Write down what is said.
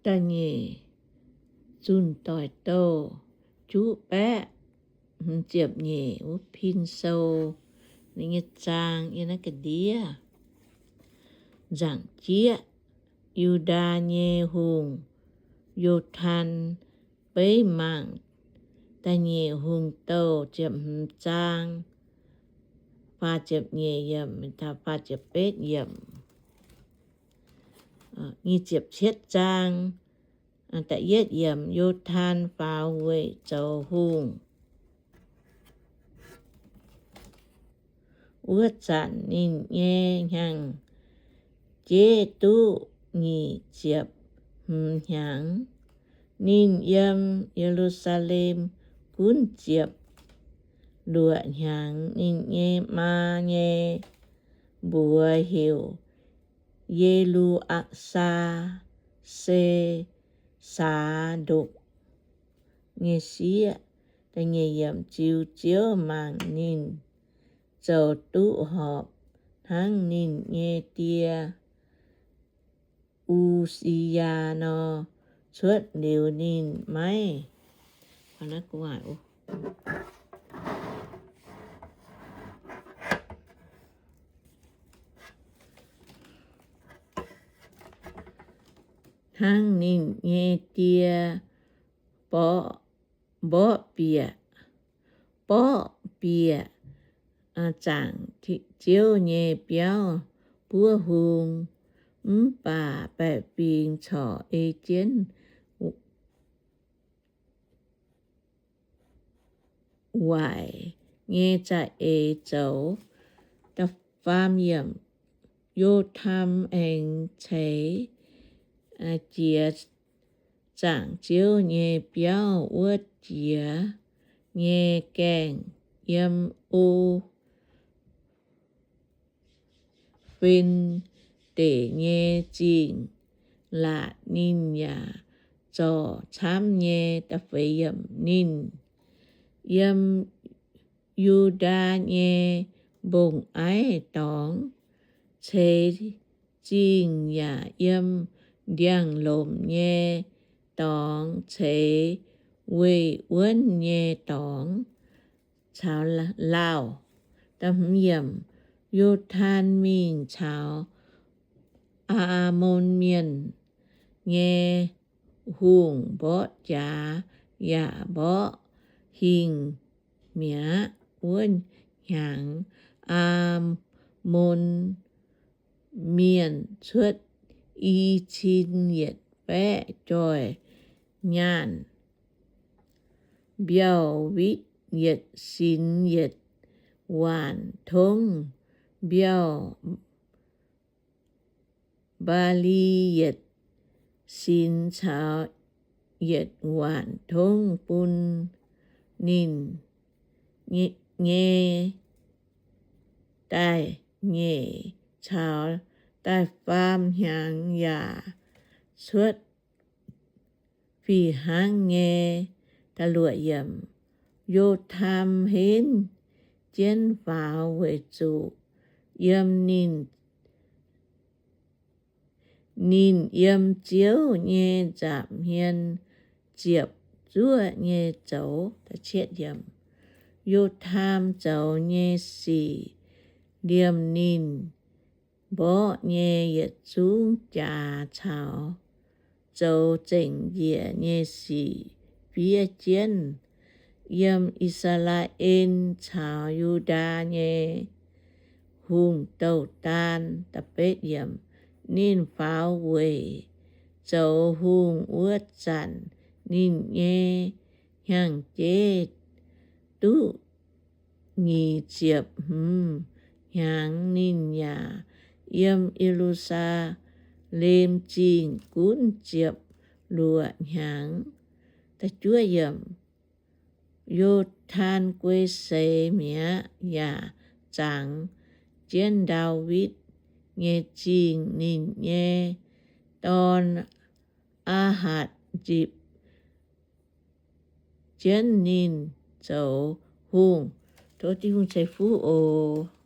Da'nyeic Zunh Doic Douh juqv baeqv hmz ziepc nyeic wuov pin sou, ninh nyei zaang yiem naaiv ga'ndiev. Nzaangc jieqv, Yu^ndaa nyei hungh, Yo^tan, beiv mangc Da'nyeic Hungh Douh ziepc hmz zaang, faah ziepc nyeic yiemc taux faah ziepc betv yiemc. Nyic ziepc cietv zaang, da'yietv yiemc, Yo^tan faaux weic zoux hungh. Wuov zanc ninh nyei hnyangx-jeiv duqv nyic ziepc hmz hnyangx. Ninh yiem Ye^lu^saa^lem gunv ziepc luoqc hnyangx. Ninh nyei maa nyei mbuox heuc Ye^lu^aa^saa, se Saa^ndokc nyei sieqv. Ziux Ziouv mangc ninh zoux duqv horpc hnangv ninh nyei die, U^si^yaa, nor. Cuotv liuz ninh maiv hnangv ninh nyei die mborqv bieqc, mborqv bieqc zaangc Ziouv nyei biauv buov hung. Mv baac baeqc fingx corc ei jienv waaic nyei za'eix zoux. Da'faam yiemc, Yo^tam aengx ceix jiez zaangc Ziouv nyei biauv wuov jiex nyei gaengh yiem O fen Deic nyei zingh laatc. Ninh yaac zorc camv nyei. Da'feix yiemc, ninh yiem Yu^ndaa nyei mbong-aiv dorngx ceix zingh yaac yiem ndiangx-lomc nyei dorngx ceix weih wuonv nyei dorngx caux lauh. Yo^tan mingh caux Aa^mon Mienh nyei hungh mborqv jaax yaac mborqv hingh mi'aqv. Wuov hnyangx Aa^mon Mienh cuotv i cin yietc baeqv joih nyaanh, mbiauh witv yietc sinx yietc waanc tongv, mbiauh mbaa^li yietc sinx caux yietc waanc tongv bun ninh nyei da'nyeic caux da'faam hnyangx yaac cuotv fih hnangv nyei. Yo^tam henv jienv faaux weic zuqc yiem ninh, ninh yiem Ziouv nyei nza'hmien ziepc zuoqv nyei zoux. Yo^tam zoux nyei sic liemh ninh mborqv nyei yietc zungv jaax caux zoux zengc njiec nyei sic fiev jienv yiem I^saa^laa^en caux Yu^ndaa nyei hungh douh daan. Ninh faaux weic zoux hungh wuov zanc, ninh nyei hnyangx-jeiv duqv nyic ziepc hmz hnyangx. Ninh yaac yiem Ye^lu^saa^lem Zingh gunv ziepc luoqc hnyangx. Yo^tan guei seix mi'aqv yaac zangx jienv Ndaawitv nyei zingh. Ninh nyei dorn, Aa^hatc, nzipc jienv ninh zoux hungh. Tov Tin-Hungh ceix fuqv oc.